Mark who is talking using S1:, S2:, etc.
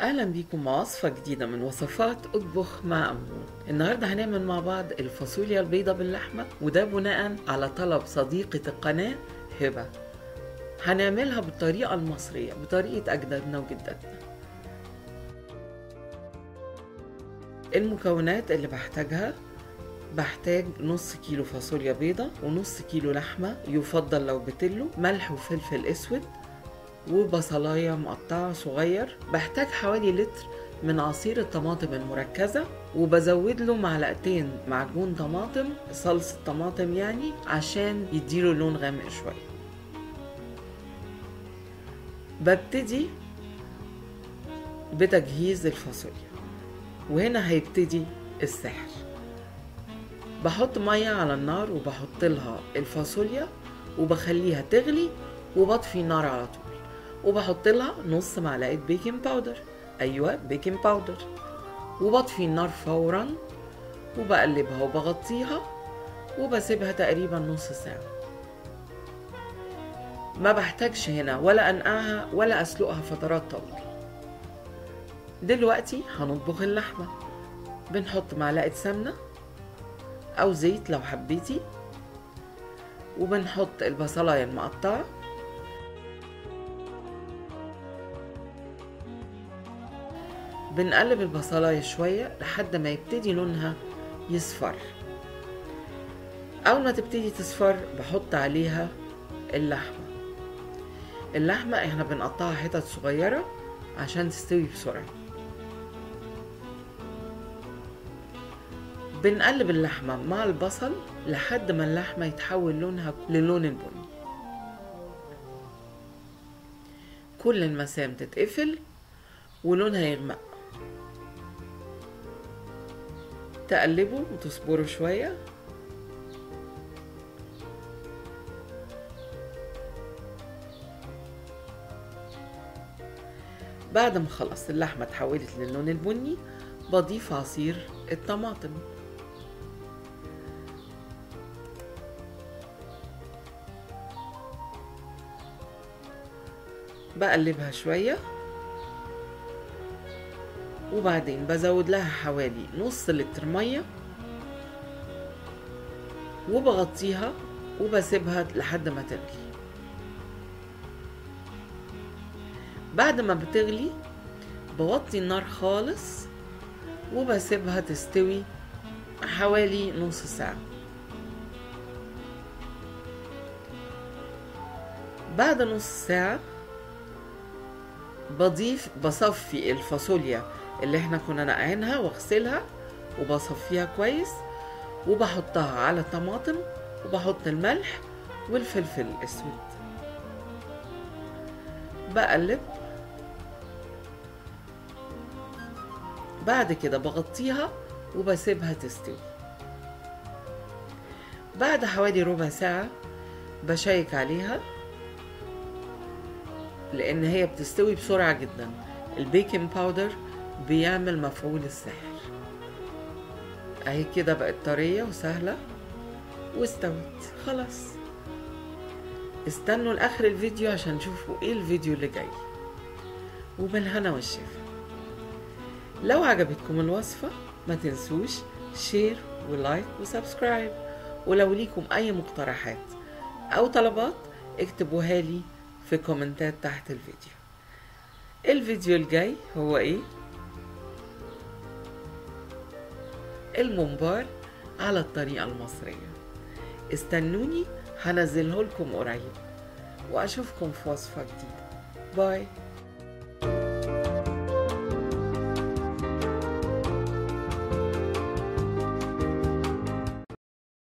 S1: اهلا بيكم مع وصفة جديدة من وصفات اطبخ مع أمون. النهاردة هنعمل مع بعض الفاصوليا البيضة باللحمة، وده بناء على طلب صديقة القناة هبة. هنعملها بالطريقة المصرية، بطريقة اجدادنا وجداتنا. المكونات اللي بحتاجها: بحتاج نص كيلو فاصوليا بيضة ونص كيلو لحمة، يفضل لو بتلو، ملح وفلفل اسود وبصلاية مقطعة صغير. بحتاج حوالي لتر من عصير الطماطم المركزة، وبزود له معلقتين معجون طماطم، صلصة طماطم يعني، عشان يديله لون غامق شوية. ببتدي بتجهيز الفاصوليا، وهنا هيبتدي السحر. بحط مية على النار وبحط لها الفاصوليا وبخليها تغلي، وبطفي النار على طول، وبحط لها نص معلقة baking powder، ايوه baking powder، وبطفي النار فورا وبقلبها وبغطيها وبسيبها تقريبا نص ساعة. ما بحتاجش هنا ولا انقعها ولا اسلقها فترات طويلة. دلوقتي هنطبخ اللحمة. بنحط معلقة سمنة او زيت لو حبيتي، وبنحط البصلاية المقطعة، بنقلب البصلاية شوية لحد ما يبتدي لونها يصفر. أول ما تبتدي تصفر بحط عليها اللحمة. اللحمة احنا بنقطعها حتت صغيرة عشان تستوي بسرعة. بنقلب اللحمة مع البصل لحد ما اللحمة يتحول لونها للون البني. كل المسام تتقفل ولونها يغمق. تقلبوا وتصبروا شوية. بعد ما خلص اللحمة اتحولت للون البني، بضيف عصير الطماطم. بقلبها شوية، وبعدين بزود لها حوالي نص لتر مية وبغطيها وبسيبها لحد ما تغلي. بعد ما بتغلي بوطي النار خالص وبسيبها تستوي حوالي نص ساعة. بعد نص ساعة بصفي الفاصوليا اللي احنا كنا نقعينها واغسلها وبصفيها كويس، وبحطها على الطماطم، وبحط الملح والفلفل الاسود. بقلب. بعد كده بغطيها وبسيبها تستوي. بعد حوالي ربع ساعة بشيك عليها، لان هي بتستوي بسرعة جدا. ال baking powder بيعمل مفعول السحر. اهي كده بقت طرية وسهلة واستوت خلاص. استنوا لاخر الفيديو عشان تشوفوا ايه الفيديو اللي جاي، وبالهنا والشفا. لو عجبتكم الوصفة ما تنسوش share و like و subscribe، ولو ليكم اي مقترحات او طلبات اكتبوها لي في كومنتات تحت الفيديو. الفيديو الجاي هو ايه؟ الممبار على الطريقة المصرية. استنوني هنزله لكم قريب، واشوفكم في وصفة جديدة. باي.